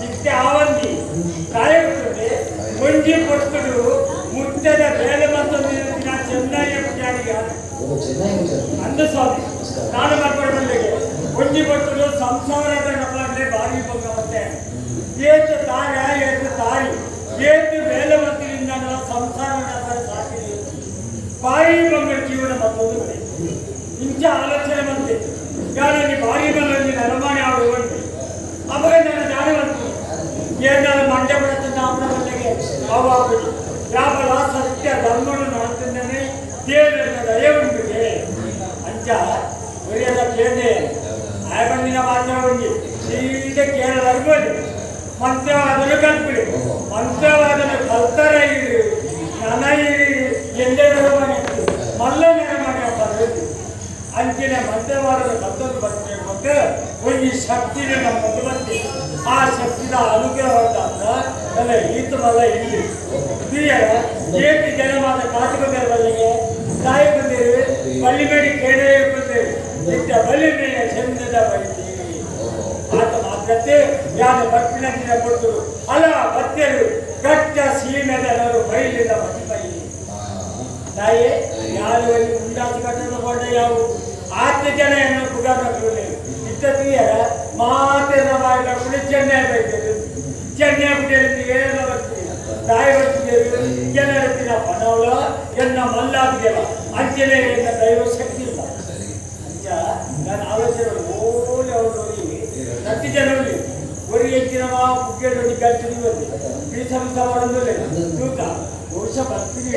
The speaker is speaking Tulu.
ಇತ್ತೆ ಆವಂದಿ ಕಾಯಕುತ್ತದೆ ಒಂಜಿ ಪೊರ್ತುಡು ಮುಟ್ಟದ ಬೇಲೆ ಮತ್ತೊಂದು ಚೆನ್ನೈಯ ಪೂಜಾರಿಗೆ ಅಂದ ಸ್ವಾಮಿ ನಾನು ಮಾಡ್ಕೊಡಬಲ್ಲಿಗೆ ಒಂಜಿ ಪೊರ್ತುಡು ಸಂಸಾರದ ನಪಾಗಲೇ ಭಾರಿ ಭಗವಂತೆ ಏತು ತಾರ ಏತು ತಾರಿ ಏತು ಬೇಲೆ ಮತ್ತಿನಿಂದ ಸಂಸಾರ ನಪಾರ ಸಾಕಿದೆ ಭಾರಿ ಬಂಗ ಜೀವನ ಮತ್ತೊಂದು ಕಡೆ ಇಂಚ ಆಲೋಚನೆ ಬಂತೆ ಯಾರಲ್ಲಿ ಭಾರಿ ಬಂದಲ್ಲಿ ನರಮಾಣೆ ಆಡುವಂತೆ ಅವಾಗ ನನ್ನ ದಾರಿ ಬಂತು ಏನಾದ್ರು ಮಂಡ್ಯ ಬರುತ್ತೆ ಅವನ ಬಲ್ಲಿಗೆ ಅವಾಗಲಿ ಯಾವಲ ಸತ್ಯ ಧರ್ಮನು ನಡತಿದ್ದಾನೆ ದೇವರ ದಯ ಉಂಟಿಗೆ ಅಂಚ ಒಳ್ಳೆಯದ ಕೇಂದ್ರ ಆಯಬಂದಿನ ಮಾತ್ರ ಉಂಟು ಸೀದ ಕೇರಳ ಅರ್ಬೋದು ಮಂತ್ರವಾದನು ಕಲ್ಪಿಡಿ ಮಂತ್ರವಾದನ ಕಲ್ತರ ಇರು ನನ ಎಂದೇ ನೆರಮನೆ ಮಲ್ಲ ನೆರಮನೆ ಅಂತ ಅಂಚಿನ ಮಂತ್ರವಾದದ ಕಲ್ತದ್ದು ಬರ್ತೇವೆ ಮತ್ತೆ ಒಂದು ಶಕ್ತಿನ ನಮ್ಮದು ಬಂತೆ ಆ ಶಕ್ತಿನ ಅನುಗ್ರಹ ಅಂತ ನನ್ನ ಈತ ಮಲ್ಲ ಇಲ್ಲಿ ಏಟು ಜನ ಮಾತ್ರ ಕಾತುಕೊಂಡೇರು ಬಲ್ಲಿಗೆ ತಾಯಿ ಬಂದೇರು ಬಳ್ಳಿ ಮೇಡಿ ಕೇಳೇ ಬಂದೇರು ಇತ್ತ ಬಳ್ಳಿ ಮೇಲೆ ಚಂದದ ಬೈತಿ ಆತ ಮಾತ್ರತೆ ಯಾರು ಬರ್ಪಿನಂತಿನ ಕೊಡ್ತರು ಅಲ್ಲ ಬತ್ತೆರು ಗಟ್ಟ ಸೀಮೆದವರು ಬೈಲಿಲ್ಲ ಬಟ್ಟಿ ಬೈಲಿ ತಾಯಿ ಯಾರು ಮುಂಡಾಸು ಕಟ್ಟದ ಕೊಂಡ ಯಾವ ಆತ ಜನ ಎನ್ನು ಪುಗಾರ ಇತ್ತ ತೀಯರ ಮಾತೆಲ್ಲ ಬಾಯಿಲ ಕುಡಿ ಚೆನ್ನೈ ಬೈತೇವೆ ಚೆನ್ನೈ ಬಿಟ್ಟಿರಿ ಏನೆಲ್ಲ ಬರ್ತೀವಿ ತಾಯಿ ಬರ್ತಿದ್ದೇವೆ ಜನರತ್ತಿನ ಪಣವಲ ಎನ್ನ ಮಲ್ಲಾದಿಗೆಲ್ಲ ಅಂಚನೆ ಎನ್ನ ದೈವ ಶಕ್ತಿ ಇಲ್ಲ ಅಂಚ ನಾನು ಆಲೋಚನೆ ಓಲೆ ಅವರು ಹತ್ತು ಜನ ಒರಿ ಹೆಚ್ಚಿನ ಪುಗ್ಗೆಡೊಂದು ಗಲ್ತು ಬೀಸ ಬೀಸ ಮಾಡೋದಿಲ್ಲ ತೂಕ ಬಹುಶಃ ಬರ್ತೀನಿ.